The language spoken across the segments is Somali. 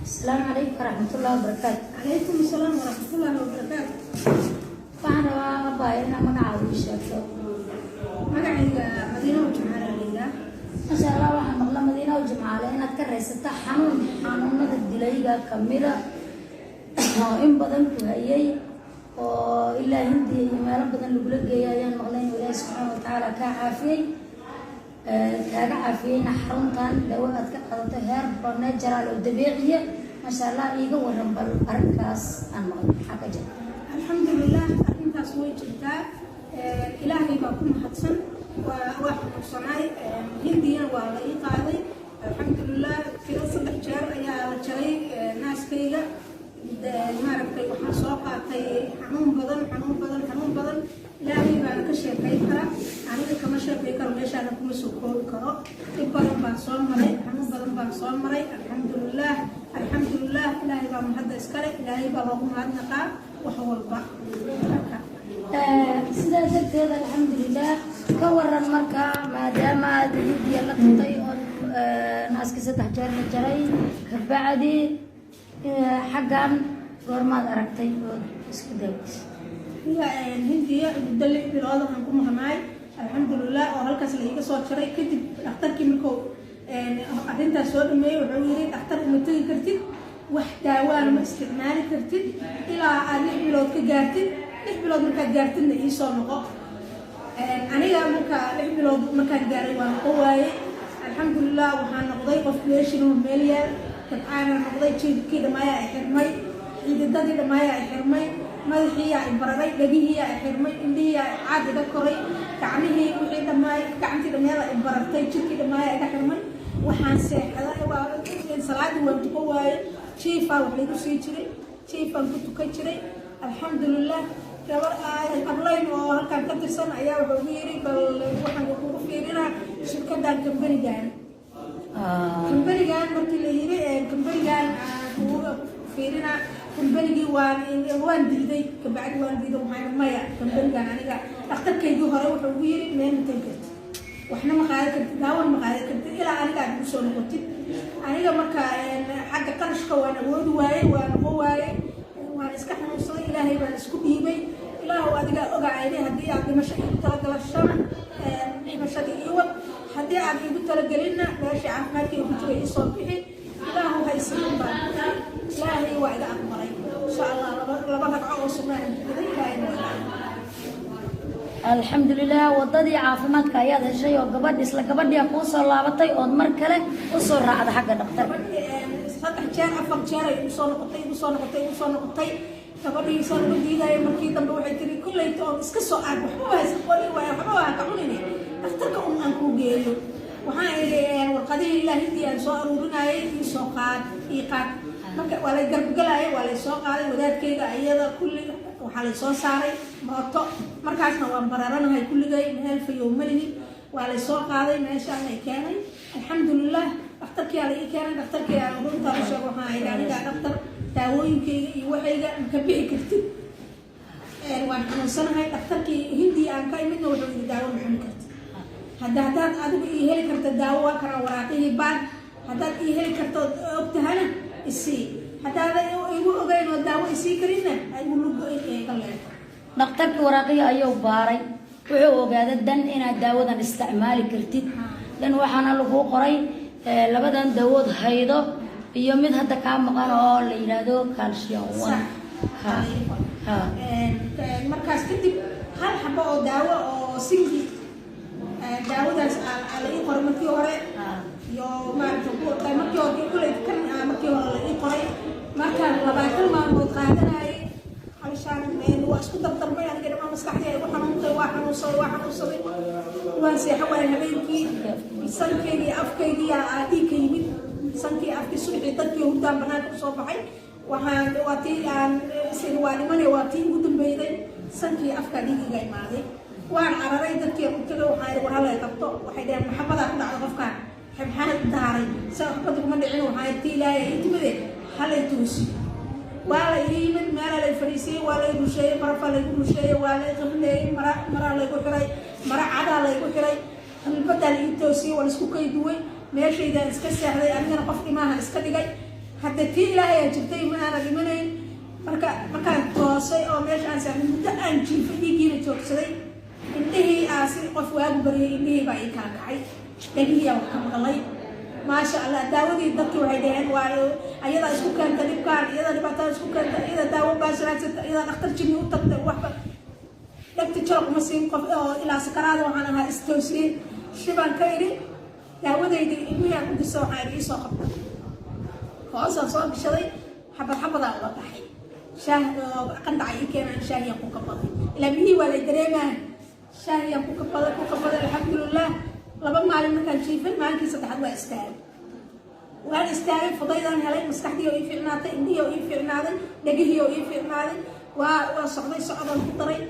Asalaamu calaykum waraxmatullahi wabarakaatu. Calaykum asalaam waraxmatullaahi wabarakaatu. Waxaan rabaa, abaayo, inaa magacaaga ii sheegto. Magacayga Madiino Jimcaale la yidhaah. Maasha Allah. Waxaan maqla, Madiina Jimcaale, inaad ka raysata xanuun xanuunada dilayga kamida oo in badan ku hayay oo ilaa Hindiya iyo meelo badan lagula geeyay. Ayaan maqlay inuu Ilaahi subxaana watacaala kaa caafiyey, kaaga caafiyeyna xaruntan dawo aad ka qaadato herbal natural oo dabiiciya. Maasha Allah, iiga waran bal arrinkaas aan maqlay, maxaa ka jira? Alxamdulilah, arrintaas way jirtaa. Ilaahay baa ku mahadsan. Waa xanuunsanaay, Hindiyana waa la ii qaaday. Alxamdulilah, tiro 3 jeer ayaa la jaray naaskayga. Maaragtay, waxaan soo qaatay xanuun badan, xanuun badan, xanuun badan. Ilaahay baana ka sheekay kara, aniga kama sheekay karo, meeshaana kuma soo koobi karo. Dhib badan baan soo maray, xanuun badan baan soo maray. Alxamdulilah, alxamdulilah, Ilaahay baa mahadda iskale, Ilaahay baa loogu mahadnaqaa wax walba marka. Sidaa darteed, alxamdulilah. Ka waran marka, maadaama aad Hindiya la tagtay oo naaskii 3 jeer la jaray, kabacdi xaggan goormaad aragtay ood isku daaweysay? Aniga Hindiya muddo 6 bilood aan ku maqnaay, alxamdulilah, oo halkaas la iiga soo jaray. Kadib dhakhtarkii markuu arrintaas soo dhameeyey, wuxuu yiri: "Dhakhtar uma tegi kartid, wax daawaana ma isticmaali kartid ilaa aad 6 bilood ka gaartid. 6 bilood markaad gaartidna iisoo noqo." Aniga marka 6 bilood markaan gaaray waa noqo waayey. Alxamdulilah, waxaan noqday qof meeshinoo meel yaal tabcaana noqday. Jiibkii dhammaaya ay xirmay, xididadii dhammaaya ay xirmay, madaxiiyaa i bararay, dhegihiiyaa i xirmay, indhihiyaa caad iga koray, gacmihii wixii dhammaay, gacantii dhammeeda i barartay, jirkii dhammaaya iga xirmay. Waxaan seexday, salaadii waan tukan waayey. Jiifaa wax laygu sii jiray, jiifaan ku tukan jiray. Alxamdulilah, gabar ablayn oo halkan ka tirsan ayaa wuxuu ugu yiri: "Bal waxaan kugu fiirinaa shirkadan, kambanigan." Kambanigan markii la yiri, kambanigan kugu fiirinaa, kambanigii waan diiday. Kabacdi waan diiday, waxaan maya, kambanigan aniga dhakhtarkaygii hore wuxuu ugu yiri: "Meel ma tagi kartid, waxna ma qaadan kartid, daawan ma qaadan kartid ilaa aniga aad igu soo noqotid." Aniga marka xagga qarashka waan awoodi waayey, waan noqon waayey, waan iska xanuunsaday. Ilaahay baan isku dhiibay. "Ilaahow, adigaa ogacayday, haddii aad dhimasho iigu talagalashana dhimashadii ii wad, haddii aad iigu talagelinna meeshii caafimaadkayga ku jira iisoo bixi. Ilaahow, ha isiin," baan. Ilaahay waa iga aqbalay, insha Allah. Laba ragco oo sunnaa aan tukaday, Ilaahayna waa iga aqbalay. Alxamdulilah, wadadii caafimaadka ayaad heshay oo gabadh isla gabadhii kuu soo laabatay ood mar kale usoo raacda xagga dhakhtarka. 3 jeer, 4 jeer ay igu soo noqotay, igu soo noqotay, igu soo noqotay. Gabadhii saan uga diidaya, markii dambe waxay tiri: "Kolleyta oon iska soo aag, waxba haysan qori waaya, waxba waa ka cunine, dhakhtarka un aan kuu geeyo." Waxaan idhi: "Warqadihii ilaa Hindii aan soo aruurinayay ii soo qaad, ii qaad." Marka waa lay garbagalaya, waa lay soo qaaday wadaadkayga iyada kulli. Waxaa lay soo saaray mooto, markaasna waan bararanahay kulligay, meel fayow malihi. Waa lay soo qaaday, meeshaan lay keenay. Alxamdulilah, dhakhtarkiyaa la ii keenay. Dhakhtarkii aan runtaa u sheego, waxaan idhi: "Aniga dhakhtar daawooyinkayga iyo waxayga ma ka bixi kartid, waan xanuunsanahay. Dhakhtarkii Hindiya aan ka imidna wuxuu yidhi: 'Daawo ma cuni kartid.' Haddaad adigu ii heli karta daawo, waa kanaa waraaqihii baan. Haddaad ii heli karto ogtahana isii, haddaada igu ogeyn oo daawo isii karinna igu lugo iga leedo." Dhakhtarkii waraaqihii ayuu baaray, wuxuu ogaaday dan inaad daawadan isticmaali kartid. Dan waxaana laguu qoray labadan daawood haydo iyo mid hadda kaa maqan oo la yidhaahdo calcium one. Ha ha. Markaas kadib hal xabo oo daawo oo singi daawadaas la ii qoray markii hore iyo maaragta markii hore kuley kan markii hore la ii qoray. Markaan 20 maalmood qaadanayay, hawshaan waa isku dardarmay. Aniga dhamaan maskaxdii ay igu xanuuntay, waa xanuunsaday, waa xanuunsaday, waan seexo waaya habeenkii. Sankeygii, afkaygii aa dhiig ka yimid, sankii, afkii. Subaxii dadkii hurdaan banaanka usoo baxay. Waxaan waa tii aan waa dhimane, waa tii ugu dambeeyday. Sankii, afkaa dhiigiga imaaday. Waan cararay, dadkii u tagay. Waxaan idhi: "War halay qabto." Waxay dhaheen: "Maxabadaa ku dhacda qofkaan, maxaa daaray?" Sa xabada kuma dhicin. Waxaan tii Ilaahay ii timide, halay toosiyo. Waa la ii yimid, meelaa lay fadhiisiyey, waa lay rusheeyey, barafaa laygu rusheeyey, waa lay qabneeyey, mara maraa laygu xiray, mara cadaa laygu xiray, qalbadaa la ii toosiyey, waa laisku kayduway. Meeshaydaan iska seexday, anigana qof dhimaaha iska dhigay. Hadda tii Ilaahay aa jirtay, ma aana dhimanayn. Marka markaan toosay oo meesha aan seexday, muddo aan jiifay, dhiiggiina joogsaday, indhihii aa si qof waagu baryay, indhihii baa ii kala kacay, dhegihii aa wax ka maqlay, maasha Allah. Daawadii dadkii waxay dhaheen waa ayadaa isku keenta dhibkaan, iyadaa dhibaatada isku keenta, iyadaa daawo baasraadsata, iyadaa dhakhtar jinni u tagtay. Waxba dhegta jalaq uma siin qof oo ilaa sakaraada waxaan ahaa istoosiyey. Shibaan ka idhi daawadaydii ilmihii aan u diso, waxaan idhi iisoo qabta. Hoosaan soo gashaday, xabad xabadaan uga baxay. Shaah oo qandaca ii keenaan, shaahiyaan ku kabaday, ilaa biyihii waa lay dareemaa. Shaahiyaan ku kabaday, ku kabaday, alxamdulilah. 2 maalin markaan jiifay, maalinkii saddexaad waa istaagay, waan istaagay, fudaydaan helay, maskaxdii oo ii fiicnaatay, indhihii oo ii fiicnaaday, dhegihii oo ii fiicnaaday. Waa socday, socdaan ku daray,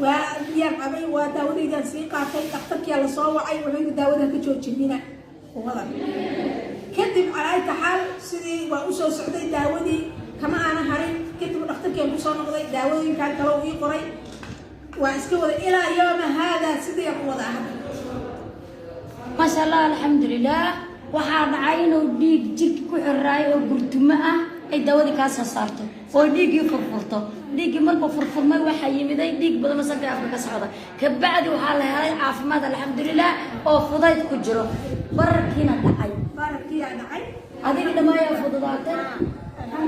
waa biyaan cabay, waa daawadaydaan sii qaatay. Dhakhtarkiyaa lasoo wacay, wuxuu yidhi daawada ka joojinina kuwadan. Kadib calaayta xaal sidii waa usoo socday, daawadii kama aana harin. Kadib dhakhtarkiaan kusoo noqday, daawadooyinkan kale uu ii qoray, waa iska wada ilaa yooma haada sidii aan u wada hadda. Maasha Allah, alxamdulilah. Waxaa dhacay inuu dhiig jirka ku xiraayo oo gurtumo ah ay daawadii kaa soo saarto oo dhiiggii furfurto. Dhiiggii markuu furfurmay, waxaa yimiday dhiig badan oo sanka afka ka socda. Kabacdi waxaa la helay caafimaad, alxamdulilah, oo fudayd ku jiro, bararkiina dhacay. Bararkiyaa dhacay. Adiga dhamaayaa fududaatay,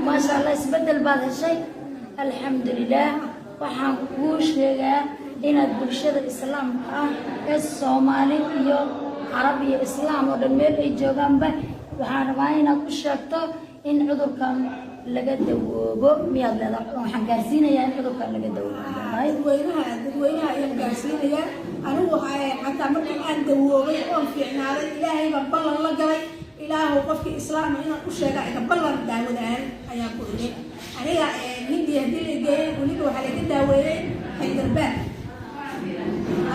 maasha Allah, isbedel baad heshay, alxamdulilah. Waxaan kuu sheegaa inaad bulshada islaamka ah ee Soomaali iyo Carab iyo islaam oo dhan meel ay joogaanba, waxaan rabaa inaad u sheegto in cudurkan laga dawoobo. Miyaad leedahay waxaan gaarsiinayaa in cudurkan laga dawoobo? Dadweynaha ayaan gaarsiinayaa. Anigu xataa markii aan dawoobay oon fiicnaaday, Ilaahay baan ballan la galay, Ilaahow qofkii islaama inaan u sheega iga ballan daawadaan ayaan ku idhi. Aniga Hindiya haddii la geeyey, weliba waxaa laga daaweeyey Haydarbaad,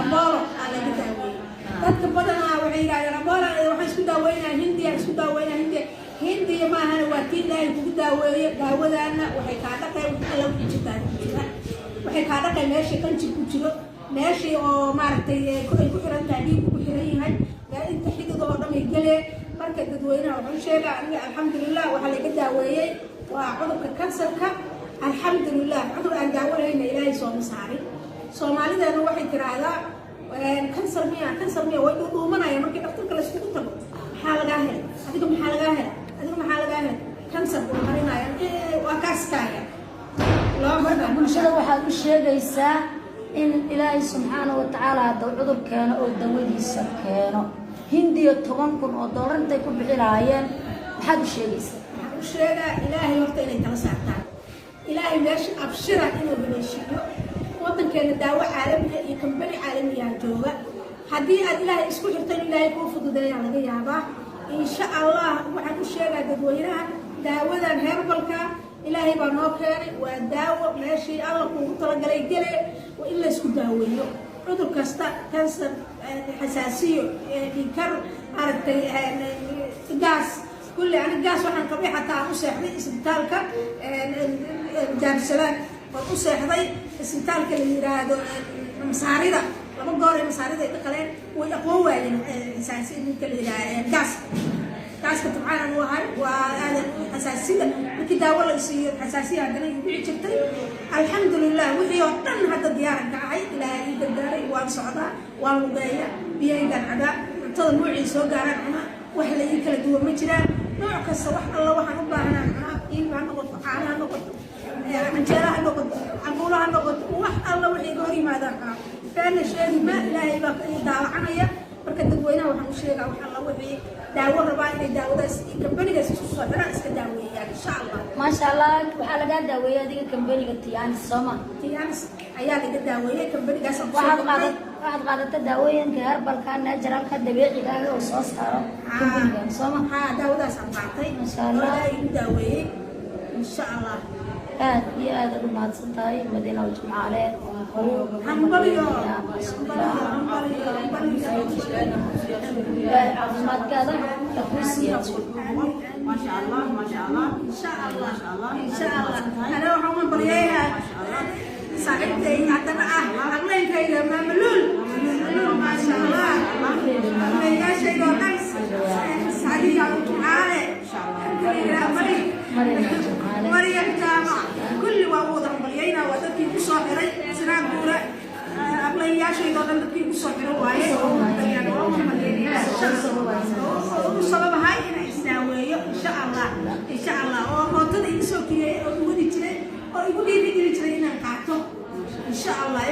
Apollo aa laga daaweeyey. Dadka badanaa waxay yidhahdeen Apollo waxaan isku daaweynaa Hindiya, isku daaweynaa Hindiya. Hindiya maahana, waa tii Ilaahay kugu daaweeye. Daawadaana waxay kaa dhaqay alla wixii jirtaa ku jira, waxay kaa dhaqay meeshii qanjir ku jiro, meeshii oo maaragtay ay ku xiran tahay, dhiig ku xiran yahay, inta xidid oo dhan ay galee. Marka dadweynaha wuxuu sheegaa, aniga alxamdulilah waxaa laga daaweeyey waa cudurka kansarka, alxamdulilah. Cudur aan daawo lahayna Ilaahay sooma saarin. Soomaalideena waxay tiraahdaa kansar miya, kansar miya, way dhuudhuumanaya. Markii dhakhtarka la iskugu tago, maxaa lagaa helay adiga, maxaa lagaa helay adiga, maxaa lagaa helay? Kansar buu marinaya, waa kaaskaaya. Marka bulshada waxaad u sheegaysaa in Ilaahay subxaana wa tacaala hadduu cudur keeno oo dawadiisa keeno, Hindiya 10,000 oo doolar intay ku bixi lahaayeen, maxaad u sheegaysaa? Waxaan u sheegaa Ilaahay horta inay tala saartaan, Ilaahay meesha abshira inuu haleeshiiyo. Wadankeena daawo caalamiya iyo kambani caalamiyaa jooga. Haddii aad Ilaahay isku xirto, in Ilaahay kuu fududeeyaa laga yaabaa, insha Allah. Waxaan u sheegaa dadweynaha daawadan herbalka Ilaahay baa noo keenay, waa daawo meeshii Alla kuugu talagalay gele. Waa in laysku daaweeyo cudur kasta, kansar, xasaasiyo, dhiigkar, aragtay, gaas kulli. Ani gaas waxaan qabay xataa aan u seexday isbitaalka Daarusalaam, oon u seexday isbitaalka la yiraahdo Masaarida. 2 goor ay Masaarida ay qaleen, way aqoon waayeen xasaasiya ninka la yiraahdo gaas. Gaaska tabcaan u ahay, waa aadan xasaasida. Markii daawo la isiiyo xasaasiya haddana igu dhici jirtay. Alxamdulilah, wixii oo dhan hadda diyaaran ka ahay, Ilaahay ii gargaaray. Waan socdaa, waan lugeeya, biyaygaan cabaa, cuntada nuucii soo gaaraan cunaa, wax la ii kala duwan ma jiraan. Nooc kasta wax alla waxaan u baahanaan cunaa, hilib ha noqoto, caano ha noqoto, canjeera ha noqoto, cambuulo ha noqoto, wax alla waxay iga hor yimaadaan cunaa. Beena sheegi ma, Ilaahay baa ii daalacanaya. Marka dadweynaha waxaan u sheegaa wax alla wixii daawo rabaa inay daawadaas kambanigaas isku soo xiraan, iska daaweeyaan, insha Allah. Maasha Allah, waxaa lagaa daaweeyey adiga kambaniga Tianis, sooma? Tianis ayaa laga daaweeyey, kambanigaas aan kusoo Waxaad noqday. Waxaad qaadata daawooyinka herbalka, naturalka, dabiiciga ah oo soo saaro kambanigan, sooma? Haa, daawadaas aan qaatay. Masha Allah. Oo Ilaahay igu daaweeyey, insha Allah. Aad iyo aad aad u mahadsan tahay, Madiina Jimcaale. Hambaliyo, hambaliyo, hambaliyo, hambaliyo. Ilaahay caafimaadkaada ha kuu siyaadiyo. ما شاء الله، ما شاء الله. Insha Allah. ما شاء الله. Insha Allah. Ana waxaan u baryayaa saaxiibtay haddana ah haweenkayga Maamaluul, Maamaluul, maasha Allah, haweenyaashayda oo dhan, Sacdiya Jumcaale, alxamdulilah, bari. Maryam Jimcaale. Maryam Jaamac, kulli waa u wada hambalyaynaa. Waa dadkii ku soo xiray Sinaan Guura, ablayaashaydoo dhan dadkii ku soo xiray waaye. Waa u hambalyaynaya oo u sababahay inaan isdaaweeyo, insha Allah, insha Allah, oo rootada iga soo kiyeeyay oo igu wadi jiray oo igu dhiiri geli jiray inaan qaato, insha Allah.